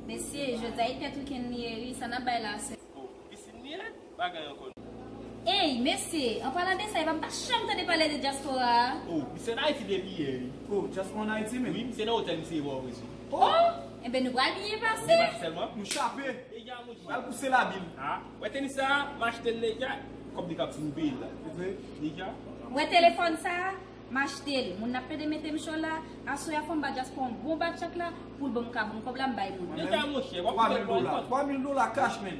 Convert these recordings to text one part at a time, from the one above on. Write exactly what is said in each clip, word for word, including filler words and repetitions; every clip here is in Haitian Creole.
Mesye, jodi a e tèt wikenn li ye wi, sa n ap bay la sè. Oh, pisin li ye? Bagay ankò. Ey, mesye, an palan de sa, epa m pa janm tande pale de dyaspora a. Oh, misye ann Ayiti depi yè wi. Oh, dyaspora ann Ayiti menm? Wi, misye nan otèl misye ye bò prezan. Oh! Enben nou pral byen pase. Byen pase sèlman. Nou chape. Deja monchè. Pral pouse labil. Ah, wè tenis sa, m achte l deja. Kòb li k ap fin peye l la. Vre? Deja. Wè telefòn sa, m achte l. Moun n ap plede mete m cho la, aswè a fò m ba dyaspora yon bon batchak la, pou l ban m ka ban m kòb la, m bay moun. Deja monchè, w ap fè twa mil dola. Twa mil dola cash, man.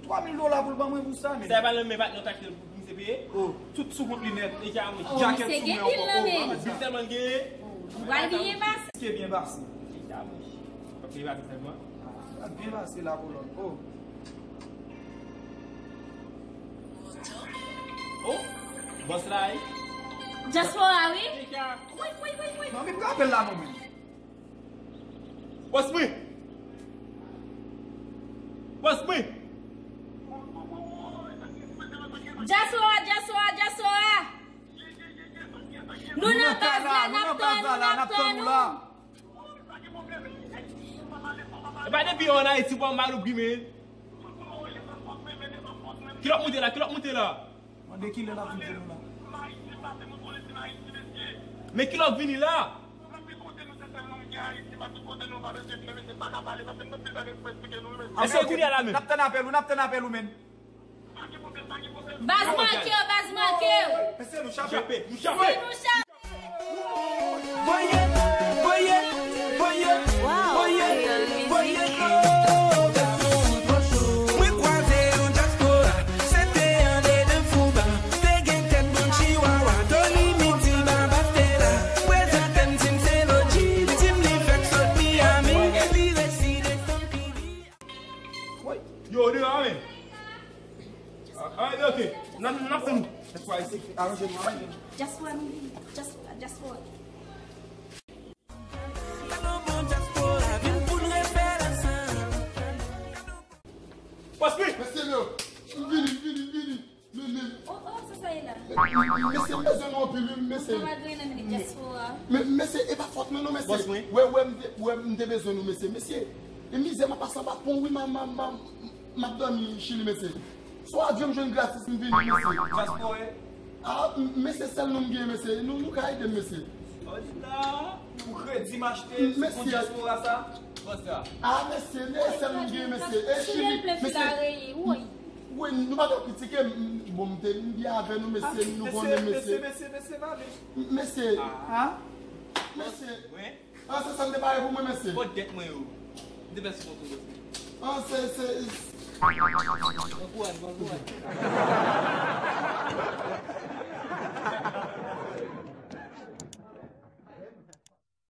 Twa mil dola pou l ban mwen pou sa, man. Sa e pa nan men patnè w t achte l pou misye peye? Oh, tout sou kont li nèt. Deja monchè. Oh, jakèt misye sou gen men pil ankò. Nan men. Oh, bil tèlman l genyen. Oh, m pral byen pase. Misye byen pase. Deja monchè. W ap byen pase sèlman. Ah, byen pase la kolòn. Oh. Oh, bòs la wi. Dyaspora wi. Deja. Wi, wi, wi, wi. Non, men pa apèl la non men. Bòs mwen. Bòs mwen. Dyaspora, dyaspora, dyaspora. Nou nan baz la, n ap tann, nou n ap tann, nou n ap tann, nou. E pa depi w ann Ayiti w pa malouk wi men. Kilòt moute la, kilòt moute la. Mande kilè l ap vin pou nou la. Men kilè w vini la. Èske kounye a la menm? N ap tann apèl ou, n ap tann apèl ou, men. Baz manke w, baz manke w. Mesye, nou chape. Nou chape. Si nou chape. Voye, voye, voye, voye, voye. Mwen kwaze yon dyaspora, se te andedan Fouba. Te gen tèt bon chiwawa, Tony Midi, Baba Stella. Prezante m Tim Seloji, Tim li fèk sot Miami. Li resi desann pili. Woy, yo, de la men. Ah, ah, ok. N ap, n ap tann ou. Dyaspora isi. Aranje nou, aranje nou. Dyaspora nou vini. Dyaspora, dyaspora. Gade yon bon dyaspora, vin pou n refè l ansanm. Bòs mwen! Mesye yo, m vini, m vini, m vini. Men, men. Oh, oh, sa sa ye la? Mesye, m bezwen nou anpil, wi, mesye. Sa va dwe nan minit dyaspora. Men, mesye, e pa fòt mwen, non, mesye. Bòs mwen. Wè, wè, m te, wè, m te bezwen nou, mesye. Mesye, e mizè m ap pase anba pon, wi, m, m, m, m, m ap dòmi Chili, mesye. Sou avyon m jwenn gratis, m vini, mesye. Dyaspora. Ah, m, mesye, sèl nou m gen, mesye. Nou, nou ka ede m, mesye. Oh la, pou kredi m achte, sou kont dyaspora sa. Bòs la. Ah, mesye, men sèl nou m gen, mesye. E Chili, mesye. Wi, nou pa t ap kritike m. Bon, m te, m byen avè nou, mesye, nou konnen, mesye. Mesye, mesye, mesye, mesye, valè. Mesye. Ah. Mesye. Wi. Ah, se sa m te pare pou mwen, mesye. Kot dèt mwen yo? M te fè sou kont ou, mesye. Ah, se, se. Bon kouraj, bon kouraj.